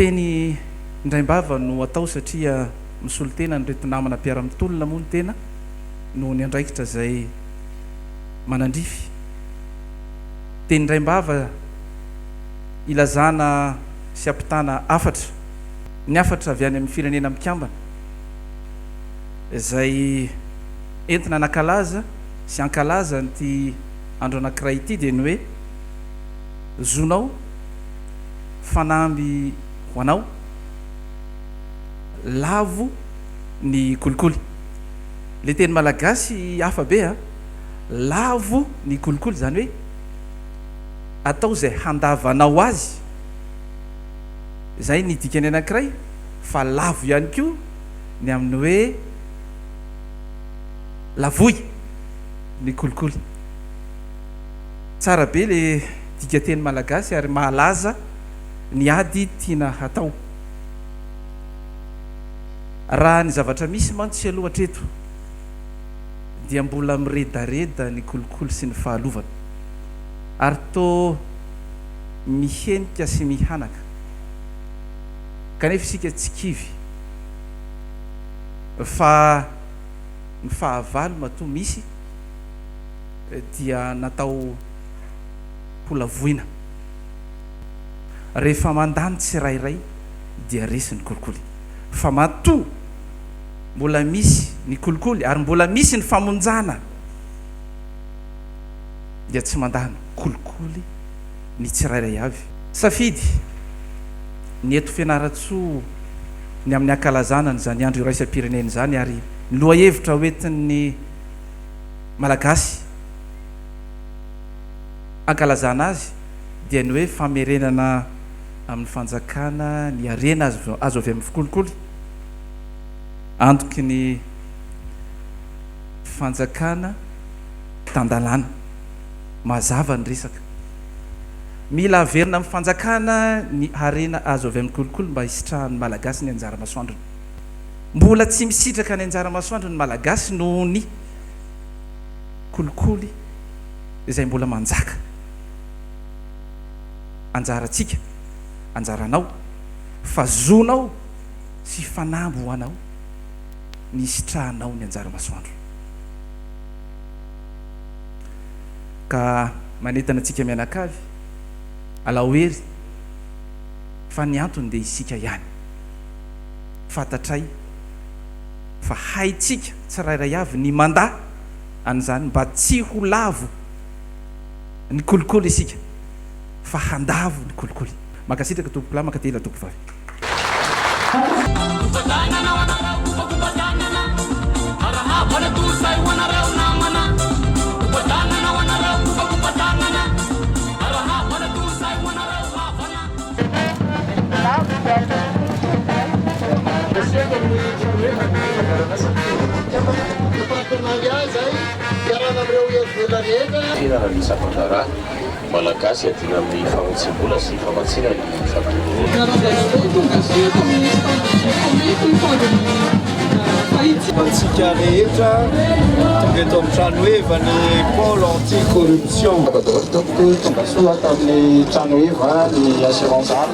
Teny indraim-bava no atao satria misolo tena an'ireto namana mpiara-mitolona moa ny tena noho ny andraikitra izay manandrify. Teny indraim-bava ilazana sy ampitana hafatra, ny hafatra avy any amin'ny Firenena Mikambana izay entina nankalaza sy hankalaza an'ity andro anankiray ity dia ny hoe zonao, fanamby ho anao, lavo ny kolikoly. Le teny malagasy hafa be a! Lavo ny kolikoly, izany hoe atao izay handavanao azy, izay ny dikany anankiray, fa lavo ihany koa ny amin'ny hoe lavoy ny kolikoly. Tsara be le dikateny malagasy ary mahalaza ny ady tiana hatao. Raha ny zavatra misy mantsy aloha hatreto dia mbola miredareda ny kolikoly sy ny fahalovana ary toa mihenika sy mihanaka kanefa isika tsy kivy fa ny fahavalo matoa misy dia natao ho lavoina. Rehefa mandà ny tsirairay dia resy ny kolikoly. Fa matoa mbola misy ny kolikoly ary mbola misy ny famonjana dia tsy mandà ny kolikoly ny tsirairay avy. Safidy ny eto Fianarantsoa ny amin'ny hankalazana an'izany andro iraisam-pirenena izany ary ny lohahevitra hoentin'ny Malagasy hankalazana azy dia ny hoe famerenana amin'ny fanjakana ny harena azo avy amin'ny fikolikoly, antoky ny fanjakana tan-dalàna. Mazava ny resaka. Mila averina amin'ny fanjakana ny harena azo avy amin'ny kolikoly mba hisitrahan'ny Malagasy ny anjara masoandrony. Mbola tsy misitraka ny anjara masoandrony ny Malagasy noho ny kolikoly izay mbola manjaka. Anjarantsika, anjaranao, fa zonao sy fanamby ho anao ny hisitrahanao ny anjara masoandro. Ka manentana antsika mianakavy, alao hery fa ny antony dia isika ihany. Fantatray fa haintsika tsirairay avy ny mandà an'izany mba tsy ho lavo ny kolikoly isika fa handavo ny kolikoly. Mankasitraka tompokolahy, mankatelina tompokovavy. Fihinana ny sampan-draharaha Malagasy iadiana amin'ny famotsiam-bola sy famatsiana ny fampihorohoroana. Antsika rehetra tonga eto amin'ny trano heva ny pôle anti corruption. Miarahaba daholo tompoko, tonga soa ato amin'ny trano heva ny assurance art.